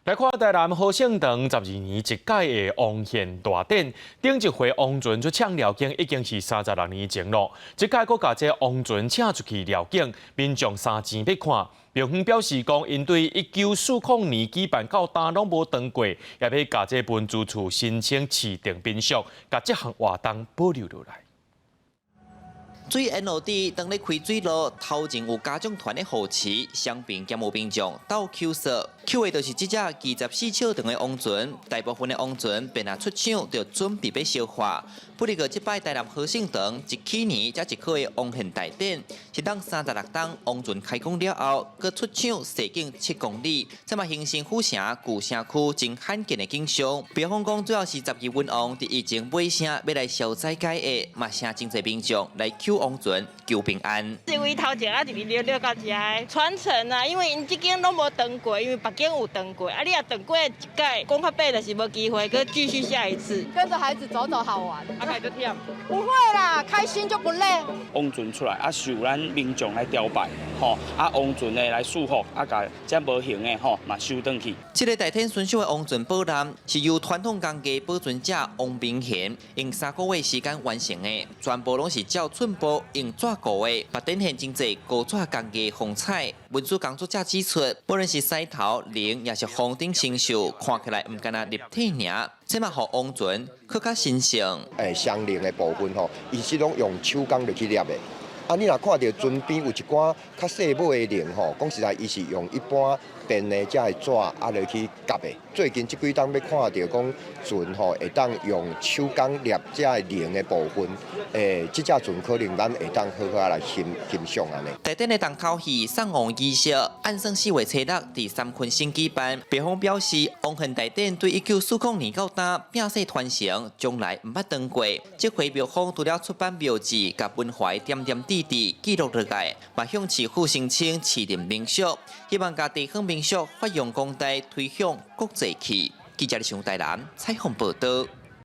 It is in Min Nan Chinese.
來看台南好勝堂12年一屆的王獻大典，頂一回王船出場寮境已經是36年前咯。這屆閣共這王船請出去寮境，民眾三錢欲看。廟方表示講，𪜶對1940年舉辦到今攏無斷過，也欲共這文資處申請市定民俗，共這項活動保留落來。水淹落地，當咧開水路，頭前有家長團的護持，雙邊兼有民眾鬥搝索，搝的就是這隻24尺長的王船。大部分的王船便若出廠就準備欲燒化。不過這擺台南好勝堂一起年才一個的王獻大典，是當36冬王船開工了後，閣出廠踅境7公里，這嘛形成府城舊城區真罕見的景象。廟方講主要是十二運王佇疫情尾聲欲來消災解厄，嘛請真濟民眾來搝王船求平安。是為頭前啊，一直溜溜到遮傳承啊，因為𪜶這間攏無斷過，因為別間有斷過，啊，你若斷過一屆，講較白就是無機會，閣繼續下一次。跟着孩子走走好玩。啊，會足忝？不會啦，開心就不累。王船出來啊，受咱民眾來朝拜，吼啊，王船的來賜福，啊，共這無形的吼嘛收轉去。這个大天巡守的王船寶艦是由傳統工藝保存者王明賢用3個月時間完成的，全部攏是照寸步用紙糊的，嘛展現真濟古紙工藝風采。文史工作者指出，無論是獅頭、龍，抑是風頂神獸，看起來毋干焦立體爾，這嘛予王船閣較神聖。相連的部分吼，伊是攏用手工落去捏的。啊，你若看著船邊有一寡較細尾的龍吼，講實在，伊是用一般編的這个紙啊落去夾的。最近這幾冬欲看著講船吼會當用手工捏這个龍的部分，這隻船可能咱會當好好仔來欣欣賞按呢。大典的重頭戲送王儀式，按算4月初6佇三坤省舉辦。廟方表示，王獻大典對1940年到今摒世傳承，從來毋捌斷過。這回廟方除了出版廟誌，共文化的點點滴滴記錄落來，嘛向市府申請市定民俗，希望共地方民俗發揚光大，推向國際去。記者李上台南採訪報導。